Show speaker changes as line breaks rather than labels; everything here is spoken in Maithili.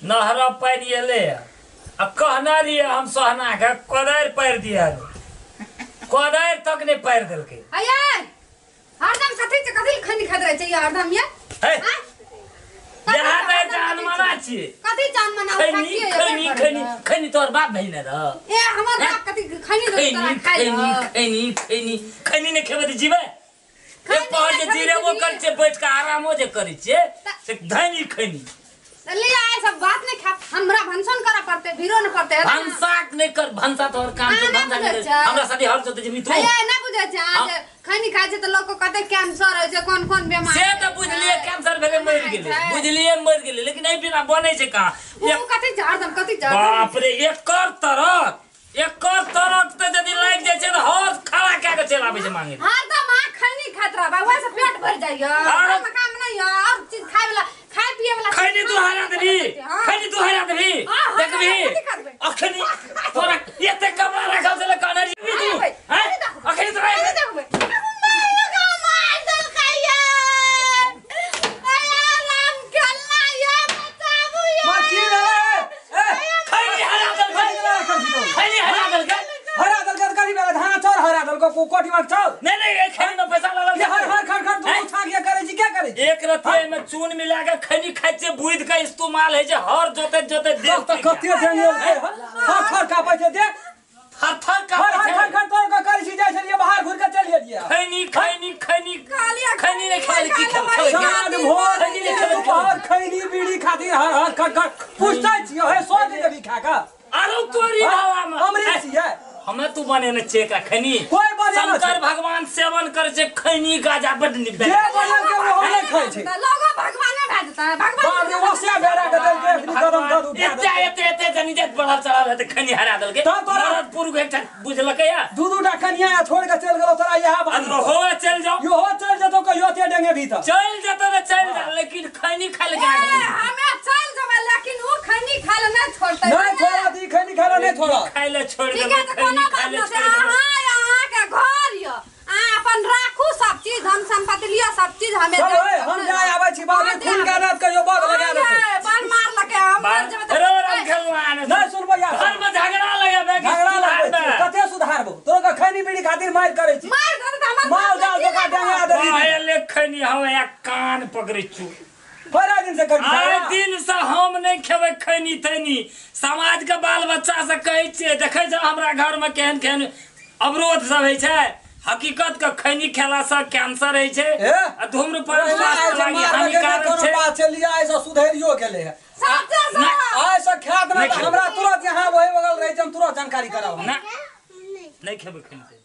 नहर पानि एलै आ कहना रहियै हम सोहना के कोदारि पारि दिया, कोदारि तक नहि पारि देलकै।
अये हरदम कथी से कथी खैनी खाइत रहै छै हरदम ये?
यहाँ तऽ जान मना छियै।
कथी जान मना?
खैनी खैनी खैनी खैनी तोहर बाप भेजने रह।
ए हमर बाप कथी खैनी
खैनी खैनी खैनी खैनी खैनी नहि खेबै तऽ जीबै? एक पहर जे जीरेबो करै छियै, बैठ के आरामो जे करै छियै से धैनी खैनी।
ले आए सब बात नहीं खा, हमरा भनसन करऽ पड़ते, भीरो न पड़ते।
भनसा नहीं कर, भनसा तोहर काम छै, भनसा नहीं कर। हमरा साथे हर जोते जेबी तू।
ए ना बुझै छै आज खैनी खाइ छै त लोक के कते कैंसर होइ छै, कोन कोन बीमारी
से त बुझलिए कैंसर भेलै मरि गेलै, बुझलिए मरि गेलै, लेकिन एहि बिना बनै छै कहाँ?
ओ कथि छै हरदम कथि छै?
बाप रे, एकर तरक त यदि लागि जाइ छै त हर खड़ा कए के चलि आबै छै मांगे।
हरदम आ खैनी खाइत रहबै, ओहि से पेट भरि जाइया, और काम नहीं है, और चीज खाय वाला खाय पिए वाला।
खैनी तू हरा देबी, खैनी तू हरा देबी, देखबी अखनी तोरा एते कमरा राखल छले कहने रही तू। हैं अखनी तोरा
देखबै मार देलकै आया राम खेलना ये बचाबू ये।
मार की भेलै? ए
खैनी हरा देलकै, खैनी हरा देलकै,
हरा देलकै त कथी भेलै? धान चाउर हरा देलकै, कोठी में चाउर।
नहीं नहीं खैनी में पैसा लगल
छै। हर हर खर खर तू छाक के करै छी, क्या करै छी?
एक रतिया में चून मिला के खैनी खाइ छै, बुद्धि के इस्तेमाल होइ छै, हर जोते जोते देह
त कते जंगल छै, थर थर कापै छै देह,
थर थर कापै छै।
हर खर खर तोड़ के करै छी, जाइ छलियै बाहर घुरि के चलि गेलियै।
खैनी खैनी खैनी खैनी नहि खाइ की खेबै?
साँझ भोर
खैनी नहि खेबै,
दुपहर खैनी बीड़ी खातिर हर हर खर खर पुछतै छियै, हे सो के जेबी खा के।
आरो तोरी भावा में
अमृत छियै।
हमें तू बनेने छियै एकरा खैनी।
कोई बनेने
शंकर भगवान सेवन करे छै खैनी गाजा बड नीक।
जे बनल के ओ नहि खाइ छै।
लोगो भगवाने भए जेतै, भगवान
बाप रे ओसे बेरा के देलकै, एखनी गरम दूध उठा
एते एते एते जनी जे बढ़ल चढ़ल हेतै खैनी हरा देलकै। मरद पुरुख एकटा बुझलकै या
दू दूटा कनिया छोड़ के चलि गेलौ तोरा इएह बात।
हो चलि जाओ,
इहो चलि जेतौ कहियो एते डेंगे भीतर
चलि जेतौ त चलि जा, लेकिन खैनी खाइ ले
हमे चलि जेबै, लेकिन उ खैनी खाइ ले नहि छोड़तै।
नहि छोड़त ई खैनी खाइ ले नहि छोड़त,
खाइ ले छोड़ि देबै।
कोनो बात नहि छै, अहाँ के घर यऽ, अहाँ अपन राखू सब चीज, धन संपत्ति लिअ सब चीज। हमे
हम जाय आबै छी बाबू, खून के रात कहियो बग लगा देतै।
बल मारलकै हम मर जेबै त
रो खेलना
नहि सुनबै यार।
घर में झगड़ा लगेबै,
झगड़ा लगबै कते सुधारबो तोरा के? खैनी बीड़ी खातिर मारि करै छी,
मारि देतै त हमर
माल जाल दोका डंगा देली।
आए खैनी हम एक कान पकड़ै छु
बड़ा दिन से करी,
आए दिन से हम नहीं खेबै खैनी तैनी। समाज के बाल बच्चा से कहै छियै, देखै छै हमरा घर में केहन केहन अवरोध सब होइ छै। हकीकत के खैनी खेला से कैंसर होइ छै आ धूम्रपान स्वास्थ्य लागी हानिकारक छै।
बात छै लिया ऐसा सुधरियो गेलै है आइ से खात ना हमरा तुरंत यहाँ वही बगल रहै छै, हम तुरंत जानकारी कराउ।
ना नहीं खेबै खैनी।